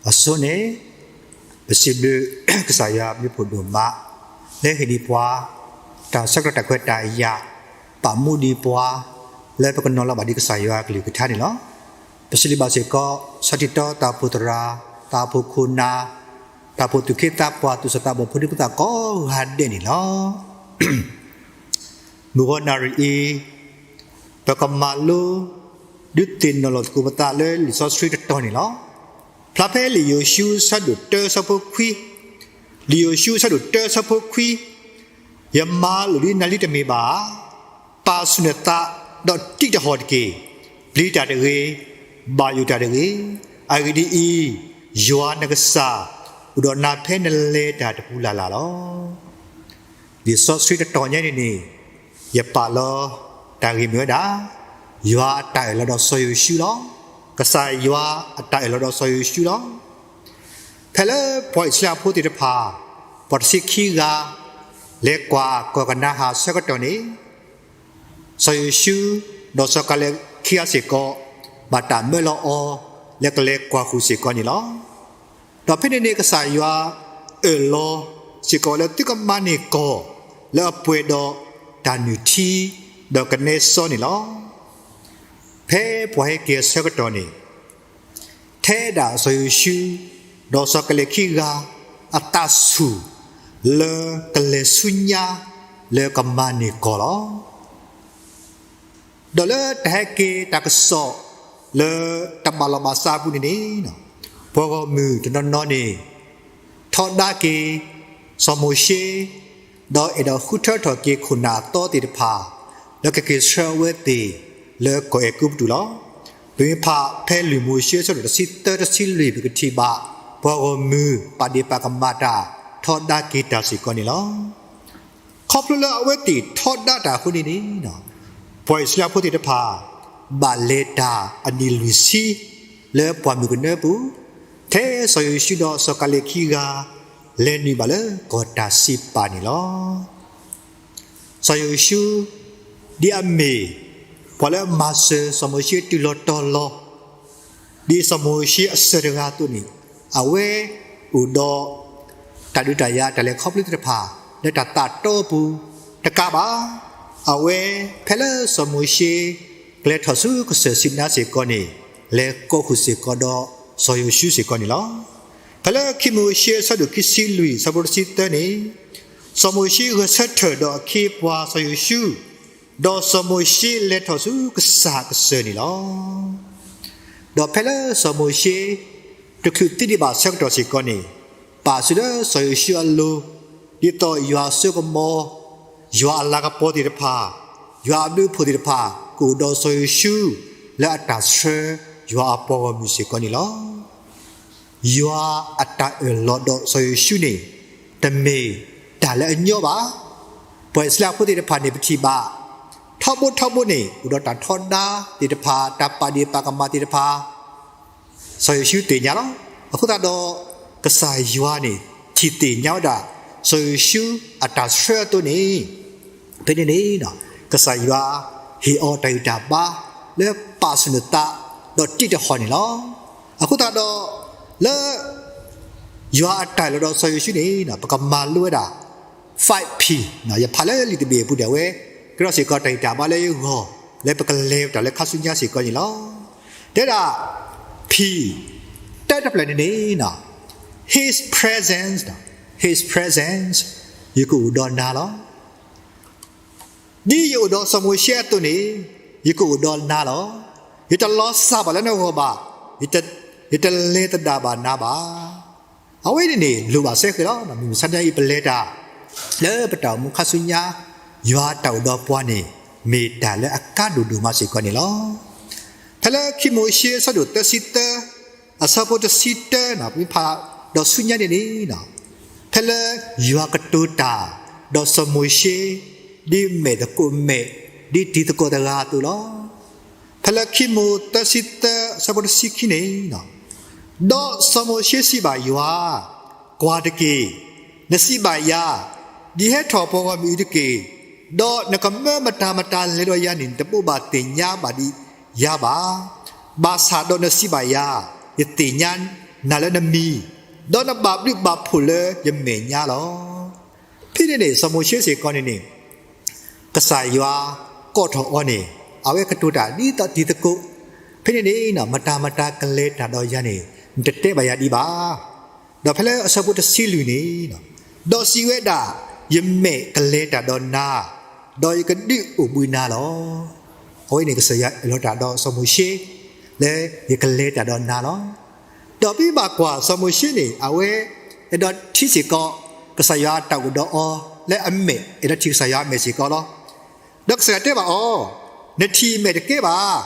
အဆိန့ၣ် ပစံးဘျုးကစၢ်ယွၤဘျုးဖှိၣ်ဒိၣ်မး လၢဟ့ၣ်ဒံးပှၤ တၢ်ဆၢကတီၢ်တၢ်ခွဲးတၢ်ယာ် ပာ်မူဒံးပှၤ လၢပကနီၤလီၤဘၣ်ဒံးကစၢ်ယွၤအကလုၢ်ကထါန့ၣ်လီၤ. ပစံးဘျုးဘၣ်စ့ၢ်ကီး ဆီၣ်တံၢ်တီတၢ်အိၣ်ဖှိၣ်သရၣ်, တၢ်အိၣ်ဖှိၣ်ခိၣ်နၢ်, တၢ်အိၣ်ဖှိၣ်သူၣ်က့သးပှၢ် သူၣ်စၢ်သးဘီၣ်ဖိဒံဖိသၣ်ကိးဂၤဒဲးန့ၣ်လီၤ. မုၢ်ဂီၤနၣ်ရံၣ်အံၤ ပကမၤလိ ဒုးသ့ၣ်နီၣ်လီၤသကိးပသးလၢလံာ်စီဆှံတတီၤန့ၣ်လီၤ. ဖျါဖဲလံာ်ယိၤၡူအဆၢဒိၣ်တၢဆၢဖိခွံ, လံာ်ယိၤၡူအဆၢဒိၣ်တၢဆၢဖိခွံ, ယမၤလိာ်ဒ်နၤလံတမ့ၢ်ဘၣ်ဧါ. ပာ်ဆူၣ်နသး ဒီးတံၢ်တဟီၣ်တက့ၢ်. ပျံၤတၢ်တဂ့ၤ, ဘၣ်ယိၣ်တၢ်တဂ့ၤ. အဂ့ၢ်ဒ်အံၤ, ယွၤနကစၢ် အိၣ်ဒီးနၤဖဲနလဲၤတၢ်တပူၤလၢ်လၢ်လီၤ. လံာ်စီဆှံတတီၤညါန့ၣ်န့ၣ် ယပာ်လီၤတၢ်ဂ့ၢ်မ့ၢ်ဝဲဒၣ် ယွၤအတၢ်အၢၣ်လီၤဒီးစီၤယိၤၡူလီၤ. ကစၢ်ယွၤအတၢ်အၢၣ်လီၤဒီးစီၤယိၤၡူလီၤ. ဖဲလၢပှၤအံၣ်စရ့လးဖိသ့ၣ်တဖၣ် ပှၤတဆံခံဂၤ လဲၤကွၢ်ကီၢ်ကနၤအၣ်အဆၢကတီၢ်န့ၣ် စီၤယိၤၡူ ဒီးစီၤကၤလ့းခံဂၤစ့ၢ်ကီး ဘၣ်တၢ်မၢလီၤအီၤ လၢကလဲၤကွၢ်ဃုာ်စ့ၢ်ကီးန့ၣ်လီၤ. ဒီးဖဲန့ၣ်န့ၣ် ကစၢ်ယွၤအၢၣ်လီၤစ့ၢ်ကီးလၢ သုကမၤန့ၢ်ကီၢ်လၢအပှဲၤဒီးတၢ်နုၢ်ထံ ဒီးကနဲစီန့ၣ်လီၤ. ဖဲပှၤဟဲက့ၤအဆၢကတီၢ်န့ၣ် ထဲဒၣ်စီၤယိၤၡူ ဒီးစီၤကၤလ့းခံဂၤ အသးဆူၣ်လၢကလဲၤဆူညါလၢကမၤန့ၢ်ကီၢ်လီၤ. ဒီးလၢတၢ်ဟဲက့ၤတၢ်ကစီၣ်လၢတဘၣ်လီၢ်ဘၣ်စးအပူၤန့ၣ်န့ၣ် ပှၤဂီၢ်မုၢ်တနီၤနီၤန့ၣ် ထီဒါက့ၤ စီၤမိၤၡ့ ဒီးအဲၣ်ဒိးဃုထၢထီၣ်က့ၤခိၣ်နၢ်အသီသ့ၣ်တဖၣ် လၢကက့ၤဆှၢအဝဲသ့ၣ်လၢကီၢ်အဲၤကူပတူးလီၤ. ပမ့ၢ်ဖးဖဲလံာ်မိၤၡ့အဆၢဒိၣ်တဆံသၢ တဆံလွံၢ် ပကထံၣ်ဘၣ် ပှၤဂီၢ်မုၢ်ပာ်ဒ့ၣ်ပာ်ကမၣ်တၢ် ထီဒါက့ၤတၢ်စ့ၢ်ကီးန့ၣ်လီၤ. ခီဖျိလၢအဝဲသ့ၣ်ထီဒါတၢ်အဃိန့ၣ်န့ၣ် ပှၤအံၣ်စရ့လးဖိသ့ၣ်တဖၣ် ဘၣ်လဲၤတၢ်အနံၣ်လွံၢ်ဆံ လၢပှၢ်မုၢ်ကနၢပူၤ ထဲစီၤယိၤၡူဒီးစီၤကၤလ့းခံဂၤ လဲၤနုာ်ဘၣ်လၢကီၢ်တၢ်စံးပာ်န့ၣ်လီၤ. စီၤယိၤၡူ ဒ်အမ့ၢ် ပှၤလၢအမၤစၢၤစီၤမိၤၡ့တုၤလီၤတီၤလီၤ ဒ်စီၤမိၤၡ့အစၢၤတဂၤအသိးန့ၣ် အဝဲအိၣ်ဒီး တၢ်ဒုးတၢ်ယၤတၢ်လဲၤခီဖျိသ့ၣ်တဖၣ် လၢတၢ်သးတီပူၤတကးဘၣ်. အဝဲဖဲလၢစီၤမိၤၡ့ ကလဲၤထီၣ်ဆူကစၢၢ်စံနါစ့ၢ်ကီးန့ၣ် လဲၤကိးဃုာ်စ့ၢ်ကီးဒီးစီၤယိၤၡူစ့ၢ်ကီးန့ၣ်လီၤ. ဖဲလၢခံမိၤၡ့အဆၢဒိၣ်ခံဆံလွံၢ် အဆၢဖိတဆံသၢန့ၣ် စီၤမိၤၡ့ဂဲၤဆၢထၢၣ်ဒီးအခ့အပှၤစီၤယိၤၡူ, ဒီးစီၤမိၤၡ့လဲၤထီၣ်ဆူကစၢ်ကစၢၢ်န့ၣ်လီၤ. ဒီးဖဲလၢစီၤမိၤၡ့ တချုးသံဒံးဘၣ်ဆၢကတီၢ်စ့ၢ်ကီးန့ၣ်, ပာ်စုလၢစီၤယိၤၡူအလိၤ, ဒ်သိးယွၤအစိကမီၤ, ယွၤအလၤကပီၤသ့ၣ်တဖၣ်, ယွၤအဘျုးအဖှိၣ်သ့ၣ်တဖၣ် ကအိၣ်ဒီးစီၤယိၤၡူ လၢအတၢ်ဆှၢယွၤအပှၤဂီၢ်မုၢ်စ့ၢ်ကီးန့ၣ်လီၤ. ယွၤအတၢ်အၢၣ်လီၤဒီးစီၤယိၤၡူန့ၣ် တမ့ၢ်တၢ်လၢအညီဘၣ်. ပှၤအံၣ်စရ့လးဖိသ့ၣ်တဖၣ်န့ၣ် ပထံၣ်ဘၣ် ထီဘိထီဘိန့ၣ် အိၣ်ဒီးတၢ်ထီဒါသ့ၣ်တဖၣ်, တၢ်ပာ်ဒ့ၣ်ပာ်ကမၣ်သ့ၣ်တဖၣ် စီၤယိၤၡူသ့ၣ်ညါလီၤ. အဃိသတးဒီး ကစၢ်ယွၤန့ၣ် ထံၣ်သ့ၣ်ညါဝဲဒၣ် စီၤယိၤၡူအတၢ်ဆှၢအသိးန့ၣ်, ဖဲန့ၣ်န့ၣ် ကစၢ်ယွၤဟ့ၣ်အီၤတၢ်ဂံၢ်တၢ်ဘါလၢပာ်ဆူၣ်နသး ဒီးတံၢ်တဟီၣ်န့ၣ်လီၤ. အဃိသတးဒီး လၢ ယွၤအတၢ်အၢၣ်လီၤဒီးစီၤယိၤၡူန့ၣ် ပကမၤလိဝဲဒၣ် five P, ယဖးလၢလံာ်တဘ့ၣ်အပူၤဒၣ်ဝဲ, ကဲထီၣ်စ့ၢ်ကီးတၢ်ဂံၢ်တၢ်ဘါလၢယဂီၢ် လၢပကလဲၤတၢ်လၢခါဆူညါစ့ၢ်ကီးန့ၣ်လီၤ. တဲဒၣ် P တၢတဖျၢၣ်န့ၣ်န့ၣ် His presence, His presence, ယကအိၣ်ဒီးနၤလီၤ. ဒ်ယအိၣ်ဒီးစီၤမိၤၡ့အသိးန့ၣ် ယကအိၣ်ဒီးနၤလီၤ. ယတလီၤစၢ်ဘၣ်လၢနဂီၢ်ဘၣ်, ယတလဲၤသဒၣ်ဘၣ်နၤဘၣ်. အဝဲန့ၣ်န့ၣ် လိၣ်ဘၣ်စဲဃဲၤလီၤ. မုၢ်မဆါတနံၤအံၤ ပလဲၤတၢ် လၢပတၢ်အိၣ်မူခါဆူညါ, ယွၤတၢ်အိၣ်ဒီးပှၤန့ၣ် မ့ၢ်တၢ်လၢအကါဒိၣ်ဒိၣ်မးစ့ၢ်ကီးန့ၣ်လီၤ. ဖဲလၢခံမိၤၡ့အဆၢဒိၣ်သၢဆံသၢ အဆၢဖိတဆံတၢန့ၣ် ပမ့ၢ်ဖးဒီးဆူညါန့ၣ်န့ၣ်, ဖဲလၢယွၤကတိၤတၢ်ဒီးစီၤမိၤၡ့ ဒ်မဲာ်သကိးမဲာ်, ဒ်တံၤသကိးတဂၤအသိးလီၤ. ဖဲလၢခံမိၤသၢဆံသၢ အဆၢဖိတဆံခံန့ၣ်, ဒီးစီၤမိၤၡ့စံးဘၣ်ယွၤ, ကွၢ်တက့ၢ်, နစံးဘၣ်ယၤ, ဒ်ဟဲထီၣ်ပှၤဂီၢ်မုၢ်အံၤတက့ၢ်, ဒီးနကမၢမတၤမတၤလဲၤဒီးယၤန့ၣ် နတဘိးဘၣ်သ့ၣ်ညါဘၣ်ဒံးယၤဘၣ်. ဘၣ်ဆၣ်ဒီးနစံးဘၣ်ယၤ, ယသ့ၣ်ညါ နၤလၢနမံၤ, ဒီးနဘၣ်ဘျုးဘၣ်ဖှိၣ်လၢယမဲာ်ညါလီၤ. ဖဲန့ၣ်န့ၣ် စီၤမိၤၡ့စ့ၢ်ကီးန့ၣ်န့ၣ် ကစၢ်ယွၤကိးထီၣ်အီၤန့ၣ် အဝဲကတိၤတၢ်ဒ်သိးတံၤသကိး, ဖဲန့ၣ်န့ၣ် မတၤမတၤကလဲၤတၢ်ဒီးယၤန့ၣ် နတတဲဘၣ်ယၤဒံးဘၣ်. ဒီးဖဲလၢအဆၢဖိတဆံလွံၢ်န့ၣ် ဒီးစံးဝဲဒၣ်, ယမဲာ်ကလဲၤတၢ်ဒီးနၤ, ဒီးယကဒုးအိၣ်ဘှံးနၤလီၤ. အဝဲန့ၣ်ကစၢ်ယွၤအၢၣ်လီၤတၢ်ဒီးစီၤမိၤၡ့ လၢယကလဲၤတၢ်ဒီးနၤလီၤ. ဒီးပဘၣ်ကွၢ်စီၤမိၤၡ့န့ၣ် အဝဲအဲၣ်ဒိးထံၣ်စ့ၢ်ကီး ကစၢ်ယွၤအတၢ်အိၣ်ဒီးအီၤ လၢအမဲာ် အဲၣ်ဒိးထံၣ်ကစၢ်ယွၤအမဲာ်စ့ၢ်ကီးလီၤ. ဒီးကစၢ်ယွၤတဲဘၣ်အီၤ, နထံၣ်ယမဲာ်တကဲဘၣ်,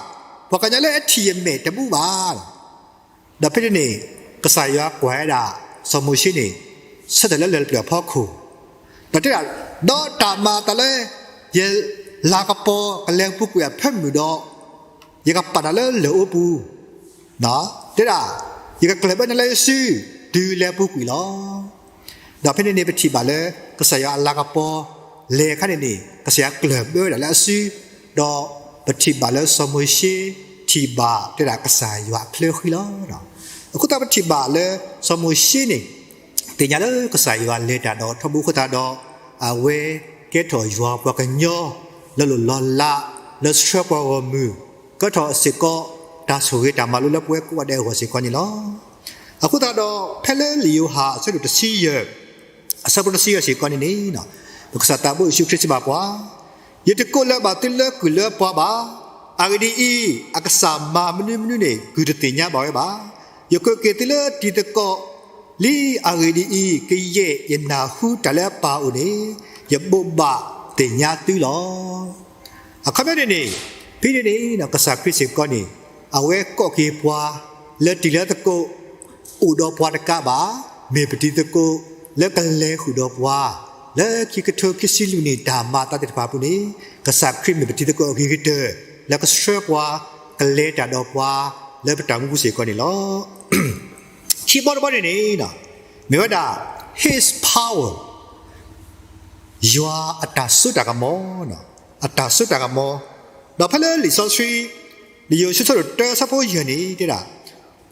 ပှၤကညီလၢအထံၣ်ယမဲာ်တဘူးဘၣ်. ဒီးဖဲန့ၣ်န့ၣ် ကစၢ်ယွၤကွၢ်ဝဲဒၣ်စီၤမိၤၡ့န့ၣ် ဆၢထၢၣ်လၢလၢၢ်တဖျၢၣ်အဖီခိၣ်, ဒီးတဲဒၣ်, ဒီးတၢ်မၤအသးလၢ ယလၤကပီၤကလဲၤပူၤကွံာ်အဖၢမုၢ်ဒီး ယကပာ်နၤလၢလၢၢ်အိပူၤ, တဲဒၣ်, ယကကျၢၢ်ဘၢနၤလၢယစု တုၤလဲၤပူၤကွံာ်လီၤ. ဒီးဖဲန့ၣ်န့ၣ် ပထံၣ်ဘၣ်လၢ ကစၢ်ယွၤအလၤကပီၤ လဲၤအခါန့ၣ်န့ၣ် ကစၢ်ယွၤကျၢၢ်ဘၢဝဲဒၣ်လၢအစု, ဒီးပထံၣ်ဘၣ်လၢစီၤမိၤၡ့ ထံၣ်ဘၣ်တဲဒၣ်ကစၢ်ယွၤအချၢဃံလီၤ. အဃိသတးပထံၣ်ဘၣ်လၢစီၤမိၤၡ့န့ၣ် သ့ၣ်ညါလၢကစၢ်ယွၤလဲၤတၢ်ဒီးထီဘိအဃိသတးဒီး အဝဲကဲထီၣ်ယွၤပှၤကညီ လၢလိၣ်လီၤလး လၢဆှၢပှၤဂီၢ်မုၢ် ကဲထီၣ်စ့ၢ်ကီး တၢ်ဆိၣ်ဂ့ၤတၢ်မၤလိလၢပဝဲကိးဂၤဒဲးအဂီၢ်စ့ၢ်ကီးန့ၣ်လီၤ. အဃိသတးဒီး ဖဲလၢလံာ်ယိၤဟၣ်အဆၢဒိၣ်တဆံယဲၢ် အဆၢဖိတဆံယဲၢ်စ့ၢ်ကီးန့ၣ်န့ၣ် ပကစၢ်သးဘိယ့ၣ်ၡူးခရံာ်စံးဘၣ်ပှၤ, ယတကိးလၢၤဘၣ်သုလၢကုၢ်လၢပှၤဘၣ်. အဂ့ၢ်ဒ်အံၤ, အကစၢ်မၤမနုၤမနုၤန့ၣ် ကုၢ်တသ့ၣ်ညါဘၣ်ဝဲဘၣ်. ယကွဲးက့ၤသုလၢတံၤသကိးလံ. အဂ့ၢ်ဒ်အံၤ, ကယဲၢ်ယနၢ်ဟူတၢ်လၢအပၢ်အအိၣ်န့ၣ် ယဘိးဘၣ်သ့ၣ်ညါသုလီၤ. အခီပညီန့ၣ်န့ၣ် ဖဲန့ၣ်န့ၣ် ကစၢ်ခရံာ်စ့ၢ်ကီးန့ၣ် အဝဲကိးက့ၤပှၤ လၢတံၤလၢသကိး အိၣ်ဒီးပှၤတကးဘၣ်, မ့ၢ်ပတံၤသကိး လၢကလဲၤဃုာ်ဒီးပှၤ လၢခံကထိခံဆံလွံၢ်နံၣ်တၢ်မၤအသးသ့ၣ်တဖၣ်အပူၤန့ၣ် ကစၢ်ခရံာ်မ့ၢ်ပတံၤသကိးအဂ့ၤကတၢၢ် လၢကဆှၢပှၤ ကလဲၤတၢ်ဒီးပှၤ လၢပတၢ်မူပူၤစ့ၢ်ကီးန့ၣ်လီၤ. ခံဘီတဘီန့ၣ်န့ၣ် မ့ၢ်ဝဲဒၣ် his power ယွၤအတၢ်စိတၢ်ကမီၤ, အတၢ်စိတၢ်ကမီၤ, ဒီးဖဲလၢလံာ်စီဆှံ လံာ်ယိၤၡူအဆၢဒိၣ်တၢအဆၢဖိယဲၢ်န့ၣ် တဲဒၣ်,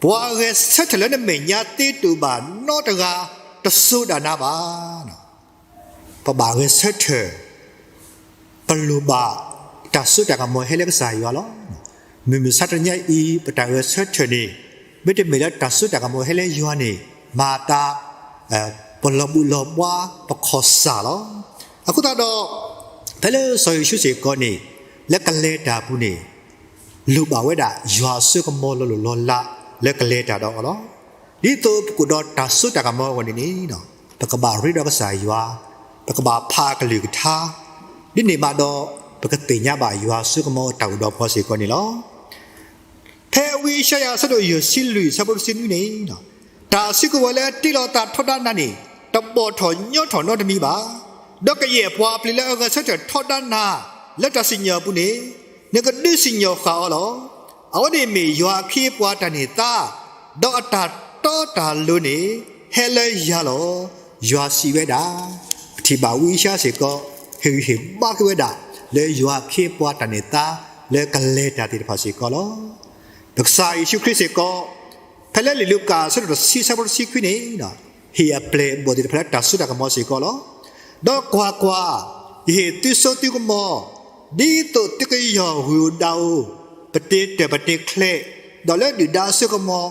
ပှၤဂဲၤဆၢထၢၣ်လၢနမဲာ်ညါသ့တအိၣ်ဘၣ်နီတဂၤ တစိၤဒၣ်နၤဘၣ်. ပဘၣ်ဂဲၤဆၢထၢၣ် ပလိၣ်ဘၣ်တၢ်စိတၢ်ကမီၤဟဲလၢကစၢ်ယွၤလီၤ. မုၢ်မဆါတနံၤအံၤ ပတၢ်ဂဲၤဆၢထၢၣ်န့ၣ် မ့တမ့ၢ်လၢတၢ်စိတၢ်ကမီၤဟဲလၢယွၤန့ၣ် မၤအသး ပလီၤဘူၣ်လီၤဘှါ ပခီၣ်စၢ်လီၤ. အဃိသတးဒီး ဖဲလၢစီၤယိၤၡူစ့ၢ်ကီးန့ၣ် လၢကလဲၤတၢ်အပူၤန့ၣ် လိၣ်ဘၣ်ဝဲဒၣ်ယွၤအစိကမီၤလီၤလိၢ်လီၤလး လၢကလဲၤတၢ်ဒီးအီၤလီၤ. ဒ်သိးပကအိၣ်ဒီးတၢ်စိတၢ်ကမီၤအဂီၢ်န့ၣ်န့ၣ် ပကဘၣ်ရ့ဒီးကစၢ်ယွၤ, ပကဘၣ်ဖးအကလုၢ်ကထါ, ဒ်န့ၣ်ဘၣ်ဒီး ပကသ့ၣ်ညါဘၣ်ယွၤအစိကမီၤအတၢ်အိၣ်ဒီးပှၤစ့ၢ်ကီးန့ၣ်လီၤ. ဖဲဝံယၡါယၤအဆၢဒိၣ်ယဲၢ်ဆံလွံၢ် အဆၢဖိတဆံနွံန့ၣ်, တၢ်စုကဝဲၤလၢအတ့လီၤအသးထီဒါနၤန့ၣ် တဘီၣ်ထီၣ်ညီထီၣ်နီတမံၤဘၣ်. ဒီးကယဲၢ်ပှၤအပျ့ၤလၢအဂဲၤဆၢထၢၣ်ထီဒါနၤ လၢတၢ်စံၣ်ညီၣ်အပူၤန့ၣ် နကဒုးစံၣ်ညီၣ်ဃာ်အီၤလီၤ. အဝဲန့ၣ်မ့ၢ်ယွၤအခ့အပှၤတၢ်န့ၢ်သါ, ဒီးအတၢ်တီတၢ်လိၤန့ၣ် ဟဲလၢယၤလီၤ. ယွၤစံးဝဲဒၣ်, ပထံၣ်ဘၣ်ဝံယၡါယၤစ့ၢ်ကီး ဟ့ၣ်ဂံၢ်ဟ့ၣ်ဘါက့ၤဝဲဒၣ် လၢယွၤအခ့အပှၤတၢ်န့ၢ်သါ လၢကလဲၤတၢ်သ့ၣ်တဖၣ်စ့ၢ်ကီးလီၤ. ပကစၢ်ယ့ၣ်ၡူးခရံာ်စ့ၢ်ကီး ဖဲလၢလံာ်လူၤကၣ်အဆၢဒိၣ်တဆံ အဆၢဖိတဆံခွံန့ၣ် ဟ့ၣ်အပျဲၢ်အဘီၣ်သ့ၣ်တဖၣ်လၢတၢ်စိတၢ်ကမီၤစ့ၢ်ကီးလီၤ. ဒီးကွၢ်ကွၢ်, ယဟ့ၣ်သုစိသုကမီၤ, ဒ်သိးသုကယီၢ်ဂုၢ်ဧိၤဒၣ်ဧိၤ, ပတ့တၢၢ်ပတ့ချဲး, ဒီးလၢဒုၣ်ဒါအစိကမီၤ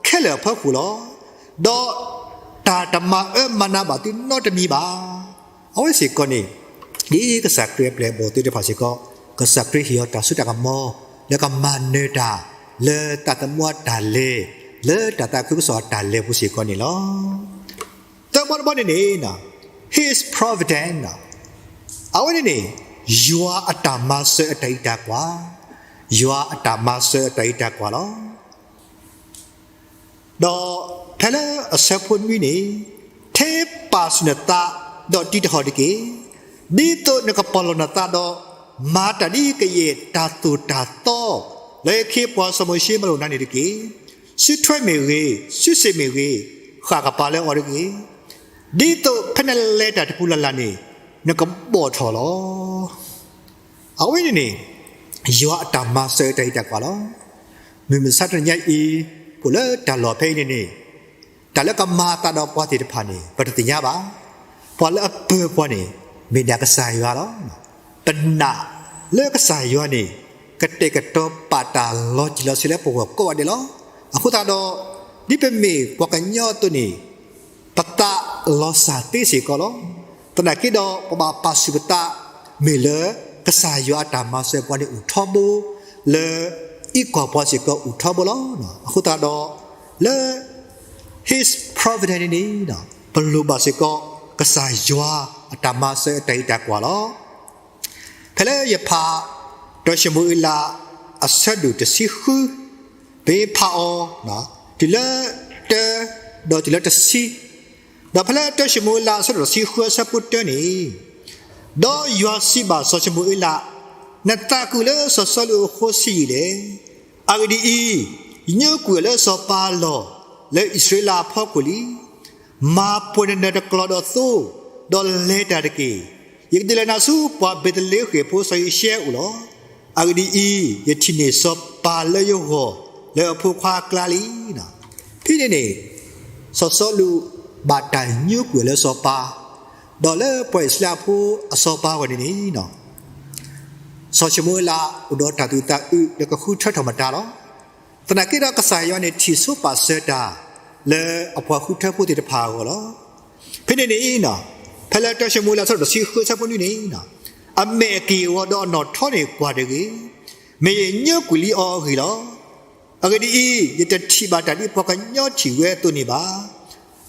ခဲလၢာ်အဖီခိၣ်လီၤ. ဒီးတၢ်တမၤအၢမၤနးဘၣ်သုနီတမံၤဘၣ်. အဝဲစ့ၢ်ကီးန့ၣ် ဒ်ကစၢ်ခရံာ်အပျဲၢ်အဘီၣ်သ့ၣ်တဖၣ်စ့ၢ်ကီး, ကစၢ်ခရံာ်ဟ့ၣ်အီၤတၢ်စိတၢ်ကမီၤ လၢကမၤနၢၤတၢ် လၢတၢ်သမူအတၢ်လဲၤ, လၢတၢ်သးခုကစီၣ်အတၢ်လဲၤပူၤစ့ၢ်ကီးန့ၣ်လီၤ. သၢဘီတဘီန့ၣ်န့ၣ် His providence အဝဲန့ၣ်န့ၣ် ယွၤအတၢ်မၤစၢၤအတၢ်အံးတၢ်ကွၢ်, ယွၤအတၢ်မၤစၢၤအတၢ်အံးတၢ်ကွၢ်လီၤ. ဒီးဖဲလၢအဆၢဖိနွံန့ၣ်, ထဲပာ်ဆူၣ်နသး, ဒီးတံးတဟီၣ်တက့ၢ်. ဒ်သိးနကပီၢ်လီၤနသးဒီး မၤတၢ်ဒ်ကယဲၢ်တၢ်သိၣ်တၢ်သီ လၢယခ့အပှၤစီၤမိၤၡ့မၤလိာ်နၤန့ၣ်တက့ၢ်. စုထွဲမ့ၢ်ဂ့ၤ, စုစ့ၣ်မ့ၢ်ဂ့ၤ, ဃၣ်ကပၤလၢအီၤတက့ၢ်. ဒ်သိးဖဲနလဲၤတၢ်တပူၤလၢ်လၢ်န့ၣ် နကဘီၣ်ထီၣ်လီၤ. အဝဲန့ၣ်န့ၣ် ယွၤအတၢ်မၤစၢၤအတၢ်အံးတၢ်ကွၢ်လီၤ. မုၢ်မဆါတနံၤညါအံၤ ပအိၣ်လၢတၢ်လီၢ်ဖဲအံၤန့ၣ်န့ၣ် တၢ်လၢကမၤအသးဒီးပှၤသ့ၣ်တဖၣ်န့ၣ် ပတသ့ၣ်ညါဘၣ်. ပှၤလၢအပၢၤပှၤန့ၣ် မ့ၢ်ဒၣ်ကစၢ်ယွၤလီၤ. ပနာ်လၢကစၢ်ယွၤန့ၣ် ကတဲာ်ကတီၤပာ်တၢ်လီၤတံၢ်လီၤဆဲးလၢပဂီၢ်ကိးဂၤဒဲးလီၤ. အဃိသတးဒီး ဒ်ပမ့ၢ်ပှၤကညီအသိးန့ၣ် ပသးလီၤစၢ်သ့စ့ၢ်ကီးလီၤ. သနာ်က့ဒီး ပဘၣ်ပာ်ဆူၣ်ပသး မ့ၢ်လၢကစၢ်ယွၤအတၢ်မၤစၢၤပှၤန့ၣ်အိၣ်ထီဘိ, လၢအံးကွၢ်ပှၤစ့ၢ်ကီးအိၣ်ထီဘိလီၤ. အဃိသတးဒီး လၢ His providence န့ၣ်န့ၣ် ပလိၣ်ဘၣ်စ့ၢ်ကီး ကစၢ်ယွၤအတၢ်မၤစၢၤအတၢ်အံးတၢ်ကွၢ်လီၤ. ဖဲလၢယဖး တီၢ်ၡမူၤအ့လး အဆၢဒိၣ်တဆံဃု, ပဖးအီၤ တုၤလၢတၢ ဒီးတုၤလၢတဆံ, ဒီးဖဲလၢတီၢ်ၡမူၤအ့လး အဆၢဒိၣ်တဆံဃု အဆၢဖိတၢန့ၣ်, ဒီးယွၤစံးဘၣ်စီၤၡမူၤအ့လး, နသးကုာ်လၢစီၤစီလူးအဃိဆံးယံာ်လဲၣ်. အဂ့ၢ်ဒ်အံၤ, ယညိကွံာ်အီၤလၢစီၤပၤအလီၢ် လၢအံၣ်စရ့လးအဖီခိၣ်လံ. မၤပှဲၤနနၢၤတကျီဒီးသိ, ဒီးလဲၤတၢ်တက့ၢ်. ယကဒုးလဲၤနၤဆူပှၤဘ့းသလ့ဃ့ၣ်ဖိစီၤယံၤၡဲအအိၣ်လီၤ. အဂ့ၢ်ဒ်အံၤ, ယထံၣ်န့ၢ်စီၤပၤလၢယဂီၢ် လၢအဖိခွါအကျါလံ. ဖဲန့ၣ်န့ၣ် စီၤစီလူးဘၣ်တၢ်ညိကွံာ်အီၤလၢစီၤပၤ, ဒီးလၢပှၤအံၣ်စရ့လးဖိအစီၤပၤအဂီၢ်န့ၣ်န့ၣ် စီၤၡမူၤအ့လးအိၣ်ဒီးတၢ်သူၣ်အုးသးအုးလၢကဃုထၢထီၣ်မတၤလီၤ. သနာ်က့ဒီးကစၢ်ယွၤန့ၣ်ထံၣ်ဆိပာ်စၢၤတၢ် လၢအပှၤဃုထၢဖိသ့ၣ်တဖၣ်အဂီၢ်လီၤ. ဖဲန့ၣ်န့ၣ် ဖဲလၢတီၢ်ၡမူၤအ့လး အဆၢဒိၣ်တဆံဃု အဆၢဖိနွံန့ၣ်, အမဲာ်က့ၤအဂီၤဒီးအနီၣ်ထီန့ၣ်ကွၢ်တဂ့ၤ. မ့ၢ်ယညိကွံာ်လံအီၤအဂ့ၢ်လီၤ. အဂ့ၢ်ဒ်အံၤ, ယတထံၣ်ဘၣ်တၢ်ဒ်ပှၤကညီထံၣ်ဝဲအသိးန့ၣ်ဘၣ်.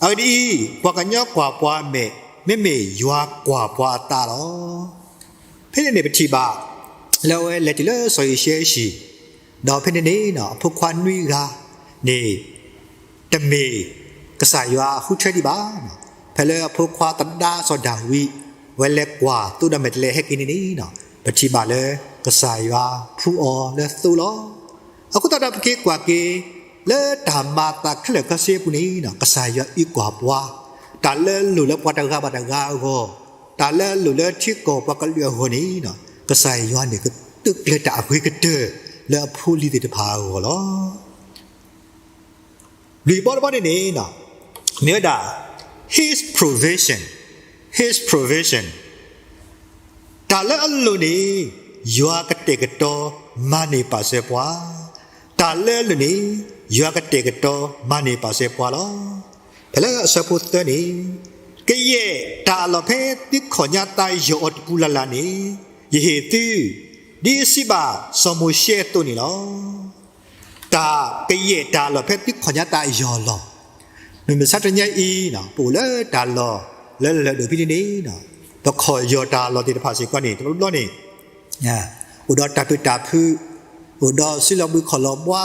အဂ့ၢ်ဒ်အံၤ, ပှၤကညီကွၢ်ပှၤအမဲာ်, မ့မ့ၢ်ယွၤကွၢ်ပှၤအသးလီၤ. ဖဲန့ၣ်န့ၣ်ပထံၣ်ဘၣ် လၢအဝဲလဲၤတုၤလၢစီၤယံၤၡဲအဟံၣ်, ဒီးဖဲန့ၣ်န့ၣ် အဖိခွါနွံဂၤန့ၣ် တမ့ၢ်ကစၢ်ယွၤဃုထၢဒံးဘၣ်. ဖဲလၢအဖိခွါသဒါစီၤဒၤဝံး အဝဲလဲၤကွၢ်သိဒီးမဲာ်တဲးလဲးဟဲက့ၤန့ၣ်န့ၣ်, ပထံၣ်ဘၣ်လၢကစၢ်ယွၤဖှူအီၤလၢသိလီၤ. အဃိသတးဒီးပက့ၤကွၢ်က့ၤ လၢတၢ်မၤအသးခဲလၢာ်ခဲဆ့အပူၤန့ၣ် ကစၢ်ယွၤအံးကွၢ်ပှၤ, တၢ်လၢအလိၣ်လၢပှၤတဂၤဘၣ်တဂၤအဂီၢ်, တၢ်လၢအလိၣ်လၢထံကီၢ်ပှၤကလုာ်အဂီၢ်န့ၣ်, ကစၢ်ယွၤန့ၣ်ကသုးကျဲၤတၢ်အဂ့ၤကတၢၢ်လၢအဖိအလံၤသ့ၣ်တဖၣ်အဂီၢ်လီၤ. လွံၢ်ဘီတဘီန့ၣ်န့ၣ် မ့ၢ်ဝဲဒၣ် his provision, his provision တၢ်လၢအလိၣ်န့ၣ် ယွၤကတဲာ်ကတီၤမၤန့ၢ်ပာ်စၢၤပှၤ, တၢ်လၢအလိၣ်န့ၣ် ယွၤကတဲာ်ကတီၤမၤန့ၢ်ပာ်စၢၤပှၤလီၤ. ဖဲလၢအဆၢဖိသၢန့ၣ်, ကယဲၢ်တၢ်အလီၢ်ဖဲသုခီၣ်ညါသးယီၢ်အီၤတပူၤလၢ်လၢ်န့ၣ် ယဟ့ၣ်သု, ဒ်ယစံးဘၣ်စီၤမိၤၡ့အသိးန့ၣ်လီၤ. တၢ်ကယဲၢ်တၢ်အလီၢ်ဖဲသုခီၣ်ညါသးယီၢ်လီၤ. မုၢ်မဆါတနံၤအံၤ ပအိၣ်လၢတၢ်လီၢ်လၢလၢၢ်ဒိၣ်ဖဲန့ၣ်န့ၣ်, ပခီၣ်ယီၢ်တၢ်လီၢ်သ့ၣ်တဖၣ်စ့ၢ်ကီးန့ၣ် တဘျီဘျီန့ၣ် အိၣ်ဒီးတၢ်ပၢတၢ်ဖုး, အိၣ်ဒီးစုလီၤဘှံးခီၣ်လီၤဘှါ,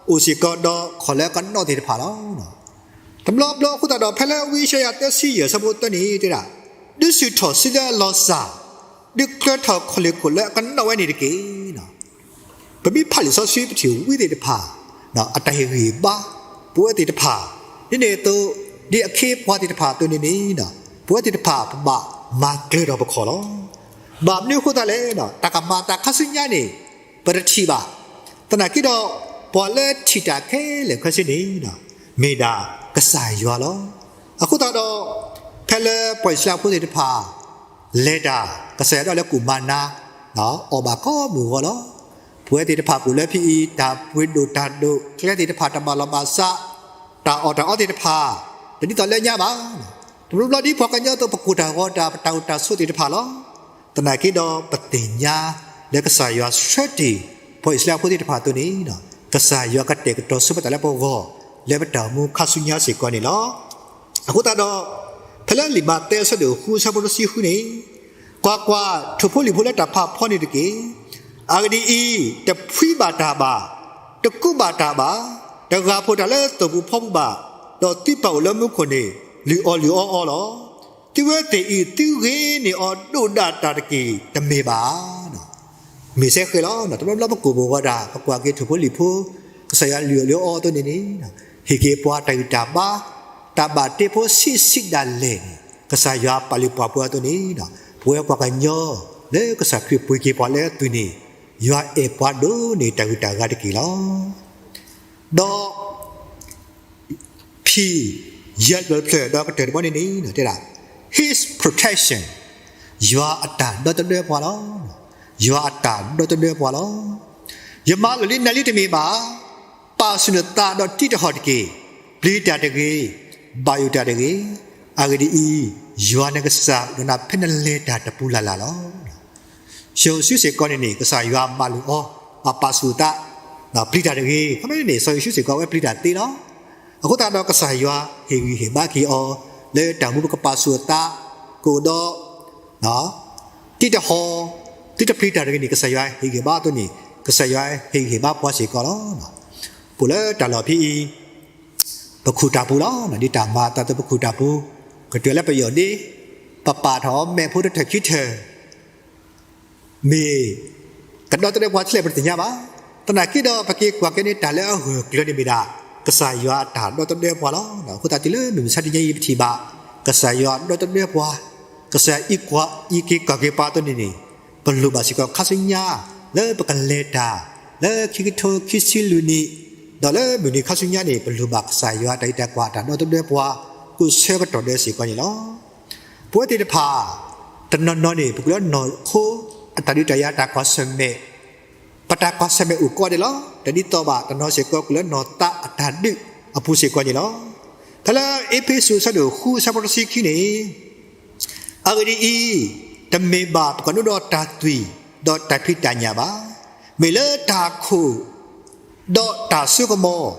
အိၣ်စ့ၢ်ကီးဒီးခီၣ်လၢအကနီၣ်သ့ၣ်တဖၣ်လီၤ. တဘျီဘျီအဃိသတးဒီး ဖဲလၢဝံယၡါယၤသၢဆံယဲၢ်အဆၢဖိသၢန့ၣ်တဲဒၣ်, ဒုးဆူၣ်ထီၣ်စုလၢအလီၤစၢ်, ဒုးကျၢထီၣ်ခီၣ်လ့ၣ်ခိၣ်လၢအကနီၣ်ဝဲန့ၣ်တက့ၢ်. ပမ့ၢ်ဖးလံာ်စီဆှံပထံၣ်ဝံသ့ၣ်တဖၣ် အတၢ်ဟ့ၣ်ဂံၢ်ဘါ ပဝဲသ့ၣ်တဖၣ်, ဒ်န့ၣ်အသိး ဒ်အခ့အပှၤသ့ၣ်တဖၣ်အသိးန့ၣ်န့ၣ်, ပဝဲသ့ၣ်တဖၣ်ပဘၣ်မၤကျၢၤထီၣ်ပခီၣ်လီၤ. ဘၣ်မနုၤအဃိသတးလဲၣ်, တၢ်ကမၤအသးခါဆူညါန့ၣ် ပတထံၣ်ဘၣ်. သနာ်က့ဒီး ပှၤလၢထံၣ်တၢ်ခဲလၢာ်ခဲဆ့န့ၣ် မ့ၢ်ဒၣ်ကစၢ်ယွၤလီၤ. အဃိသတးဒီး ဖဲလၢပှၤအံၣ်စရ့လးဖိသ့ၣ်တဖၣ် လဲၤတၢ် ကစၢ်ယွၤဒၣ်လၢကူၣ်မၤနၤ အီၣ်ဘၣ်ကိးမုၢ်ဂီၤလီၤ. ပဝဲသ့ၣ်တဖၣ်ပအိၣ်လၢဖဲအံၤ တၢ်ပှ့ၤဒိၣ်တၢ်ဒိၣ် ကျဲသ့ၣ်တဖၣ်တဘၣ်လီၢ်ဘၣ်စး, တၢ်အီၣ်တၢ်အီသ့ၣ်တဖၣ် တဒ်သိးလၢညါဘၣ်. တဘျီဘျီဒ်ပှၤကညီအသိး ပကိၢ်တၢ်ဂီၤတၢ် ပတၢ်အိၣ်တၢ်ဆိးသ့ၣ်တဖၣ်လီၤ. သနာ်က့ဒီးပသ့ၣ်ညါလၢကစၢ်ယွၤဆှၢတ့ၢ် ပှၤအံၣ်စရ့လးဖိသ့ၣ်တဖၣ်အသိးန့ၣ် ကစၢ်ယွၤကတဲာ်ကတီၤဆိပာ်တၢ်လၢပဂီၢ် လၢပတၢ်အိၣ်မူခါဆူညါစ့ၢ်ကီးန့ၣ်လီၤ. အဃိသတးဒီး ဖဲလၢလံာ်မးသဲအဆၢဒိၣ်ဃုအဆၢဖိတဆံဃုန့ၣ်, ကွၢ်ကွၢ်, ထိၣ်ဖိလံၣ်ဖိလၢတၢ်ဖးဖီန့ၣ်တက့ၢ်. အဂ့ၢ်ဒ်အံၤ, တဖှံဘၣ်တၢ်ဘၣ်, တကူးဘၣ်တၢ်ဘၣ်, တဂၢ်ဖိးတၢ်လၢသိၣ်ပူၤဖီပူၤဘၣ်, ဒီးသုပၢ်အိၣ်လၢမူခိၣ်န့ၣ် လုၢ်အီၣ်လုၢ်အီအီလီၤ. သုဝဲသ့ၣ်အံၤ သုဂ့ၤန့ၢ်အီၤဒိၣ်ဒၣ်တၢ်တက့ၢ် တမ့ၢ်ဘၣ်. မ့ၢ်စဲဃဲလီၤ. တဘျီဘျီပကိၢ်ပဂီၤတၢ် ပကွၢ်က့ၤထိၣ်ဖိလံၣ်ဖိ ကစၢ်ယွၤလုၢ်အီၣ်လုၢ်အီအီအသိးန့ၣ်န့ၣ်, ဟ့ၣ်က့ၤပှၤတၢ်ဂံၢ်တၢ်ဘါ, တၢ်ဘၣ်တ့ဖိဆံးဆံးဒၣ်လဲာ်န့ၣ် ကစၢ်ယွၤပာ်လုၢ်ပာ်ပှ့ၤအသိးန့ၣ်, ပဝဲပှၤကညီ လၢကစၢ်ခရံာ်ပှ့ၤက့ၤပှၤလၢအသွံၣ်န့ၣ်, ယွၤအဲၣ်ပှၤဒိၣ်န့ၢ်တၢ်ဂံၢ်တၢ်ဘါတက့ၢ်လီၤ. ဒီး Peter ခံ, ယဲၢ်လၢဖျၢၣ်ဒီးကတၢၢ်တဘီန့ၣ်န့ၣ် တဲဒၣ် His protection, ယွၤအတၢ်ဒီသဒၢပှၤလီၤ. ယွၤအတၢ်ဒီသဒၢပှၤလီၤ. ယမၤလိာ်လံနၤလံတမ့ၢ်ဘၣ်, ပာ်ဆူၣ်နသးဒီးတံးတဟီၣ်တက့ၢ်. ပျံၤတၢ်တဂ့ၤ, ဘၣ်ယိၣ်တၢ်တဂ့ၤ. အဂ့ၢ်ဒ်အံၤ, ယွၤနကစၢ်ဒိးနၤဖဲနလဲၤတၢ်တပူၤလၢ်လၢ်လီၤ. စီၤယိၤၡူစ့ၢ်ကီးန့ၣ်န့ၣ် ကစၢ်ယွၤမၤလိာ်အီၤ, အပာ်ဆူၣ်အသး, ပျံၤတၢ်တဂ့ၤ. ခီမ့ၢ်န့ၣ် စီၤယိၤၡူစ့ၢ်ကီးအဝဲပျံၤတၢ်သ့လီၤ. အဃိသတးဒီးကစၢ်ယွၤဟ့ၣ်ဂံၢ်ဟ့ၣ်ဘါက့ၤအီၤ, လၢတၢ်မူပကပာ်ဆူၣ်အသး, ကအိၣ်ဒီး တံးတဟီၣ်, သုတပျံၤတၢ်တဂ့ၤန့ၣ် ကစၢ်ယွၤဟ့ၣ်ဂံၢ်ဟ့ၣ်ဘါအသိးန့ၣ်, ကစၢ်ယွၤဟ့ၣ်ဂံၢ်ဟ့ၣ်ဘါပှၤစ့ၢ်ကီးလီၤ. ပအိၣ်လၢတၢ်လီၢ်ဖဲအံၤ, ပခူၣ်တၢ်ပူၤလီၤ. ဒ်တၢ်မၤအသးအသိးပခူၣ်တၢ်ပူၤ, ကတၢၢ်လၢပယီၢ်ဒ့, ပပာ်ထီၣ်အီၤမဲာ်ဖိတထၢၣ်ခံထၢၣ် မ့ၢ်ကဒီသဒၢပှၤထဲလဲၣ်ပတသ့ၣ်ညါဘၣ်. သနာ်က့ဒီး ပက့ၤကွၢ်က့ၤန့ၢ်တၢ်လၢအဂၢၢ်ကျၢၤန့ၣ်မ့ၢ်ဒၣ် ကစၢ်ယွၤအတၢ်ဒီသဒၢပှၤလီၤ. အဃိသတးတုၤလၢမုၢ်မဆါတနံၤညါအံၤ ပထံၣ်ဘၣ် ကစၢ်ယွၤဒီသဒၢပှၤ, ကစၢ်ယွၤအံးက့ၤကွၢ်က့ၤပှၤအသိးန့ၣ်န့ၣ်, ပလိၣ်ဘၣ်စ့ၢ်ကီးခါဆူညါ လၢပကလဲၤတၢ် လၢခံကထိခံဆံလွံၢ်နံၣ်, ဒီးလၢမုၢ်နံၤခါဆူညါန့ၣ် ပလိၣ်ဘၣ်ကစၢ်ယွၤအတၢ်အံးတၢ်ကွၢ် အတၢ်ဒီသဒၢပှၤ ကိးဆၢကတီၢ်ဒဲးစ့ၢ်ကီးန့ၣ်လီၤ. ပဝဲသ့ၣ်တဖၣ် တနီၤနီၤန့ၣ် ပကလၢနီၢ်ခိ အတၢ်ဒုးတၢ်ယၤတၢ်ကွၢ်ဆၢၣ်မဲာ်, ပတၢ်ကွၢ်ဆၢၣ်မဲာ်အိၣ်ကိးဂၤဒဲးလီၤ. တဒ်သိးဘၣ် တနီၤစ့ၢ်ကီး ကလၢနီၢ်သးအတၢ်ဒုးအပူၤစ့ၢ်ကီးန့ၣ်လီၤ. ဖဲလၢအ့းဖ့းစူးအဆၢဒိၣ်ဃုအဆၢဖိတဆံခံန့ၣ်, အဂ့ၢ်ဒ်အံၤ, တမ့ၢ်ဘၣ်ပကဒိးဒီးတၢ်သွံၣ် ဒီးတၢ်ဖံးတၢ်ညၣ်ဘၣ်. မ့ၢ်လၢတၢ်ခိၣ် ဒီးတၢ်စိကမီၤ,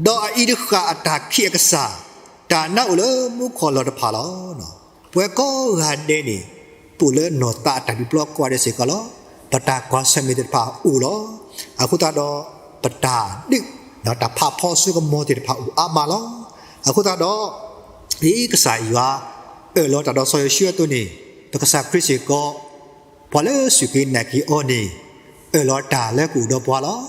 ဒီးအအံၤတဃၣ်အတၢ်ခံးအကစၢ်, တၢ်နါအိၣ်လၢမူခိၣ်လီၢ်တဖၣ်လီၤ. ပဝဲကိးဂၤဒဲးန့ၣ် ပအိၣ်လၢနီၢ်သးအတၢ်ဒုးပျီကိးဂၤဒဲးစ့ၢ်ကီးလီၤ. ပတၢ်ကွၢ်ဆၢၣ်မဲာ်သ့ၣ်တဖၣ်အိၣ်လီၤ. အဃိသတးဒီး ပတၢ်ဒုး တၢ်ဖးဖီစိကမီၤသ့ၣ်တဖၣ်အိၣ်အါမးလီၤ. အဃိသတးဒီး ဒ်ကစၢ်ယွၤ အၢၣ်လီၤတၢ်ဒီးစီၤယိၤၡူအသိးန့ၣ်, ပကစၢ်ခရံာ်စ့ၢ်ကီး ပှၤလၢစူၢ်က့ၤနာ်က့ၤအီၤန့ၣ် အၢၣ်လီၤတၢ်လၢကအိၣ်ဒီးပှၤလီၤ.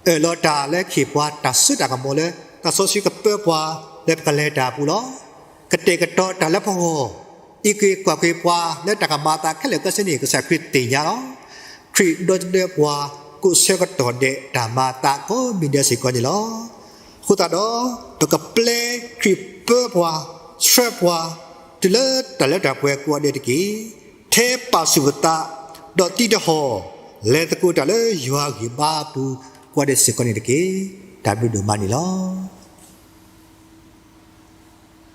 အၢၣ်လီၤတၢ်လၢကဟ့ၣ်ပှၤတၢ်စိတၢ်ကမီၤလၢ သးစီဆှံကပၢပှၤလၢပကလဲၤတၢ်အပူၤလီၤ. ကတဲာ်ကတီၤတၢ်လၢပဂီၢ်, အံးက့ၤကွၢ်က့ၤပှၤလၢတၢ်ကမၤအသးခဲလၢာ်ခဲဆ့န့ၣ် ကစၢ်ခရံာ်သ့ၣ်ညါလီၤ. ခရံာ်ဒီသဒၢပှၤ ကိးဆၢကတီၢ်ဒဲးတၢ်မၤအသးကိးမံၤဒဲးစ့ၢ်ကီးန့ၣ်လီၤ. အဃိသတးဒီး ပကပျဲခရံာ်ပၢပှၤ, ဆှၢပှၤ တုၤလၢတၢ်လၢတၢ်ပှဲၤကိးဂၤဒဲးတက့ၢ်. ထဲပာ်ဆူၣ်ပသး, ဒီးတံးတဟီၣ်, လဲၤသကိးတၢ်လၢယွၤဂံၢ်ဘါအပူၤကိးဂၤဒဲးစ့ၢ်ကီးန့ၣ်တက့ၢ်. တၢ်ဘျုးဒိၣ်မးန့ၣ်လီၤ.